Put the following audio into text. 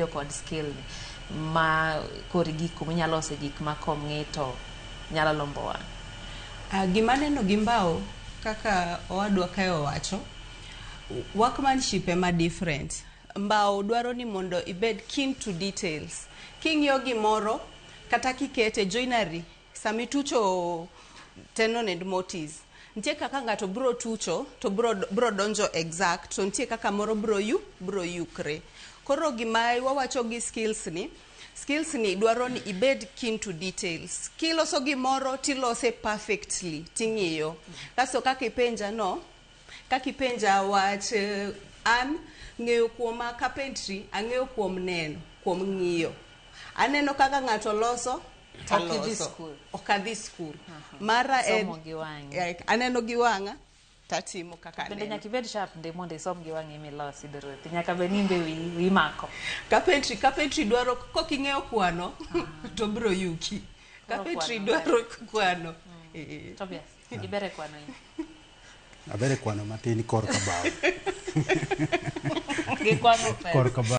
Kod skill ni ma koro igik kuma inyalo lose gik ma kong'i to nyalo lombo wang'. Gima aneno gi mbao kaka owadwa kae owacho, workmanship ema different. Mbao dwaro ni mondo ibed keen to details. King'iyo gimoro kata kikete joinery, sama itucho tenon and mortise, nitie kaka ng'ato bro tucho to bro donjo exact, to nitie kaka moro bro yukre. Koro gima wawacho gi skills ni, skills ni dwaro ni ibed keen to details. Kiloso gimoro tilose perfectly, ting'iyo. Kasto kaka ipenja no, kaka ipenja wach an ng'eyo kuoma carpentry, ang'eyo kuom neno, kuom ng'iyo. Aneno kaka ng'ato loso. Ok idhi Taloso. School. Ok adhi school. Mara en Somo gi wang'i. Aneno gi wang'a tatimo kaka Bende aneno. Nyaka ibed sharp ndi mondo isom gi wang'i milosi, Dorothy. Nyaka bed ni in be wiyi mako. Carpentry dwaro kok ing'eyo kwano to bro yuki. Koro Carpentry kwano. Dwaro kwano. Eh. Tobias, iber e kwano in. Aber e kwano matin korka bao. Gi kwano pesa. Korka bao.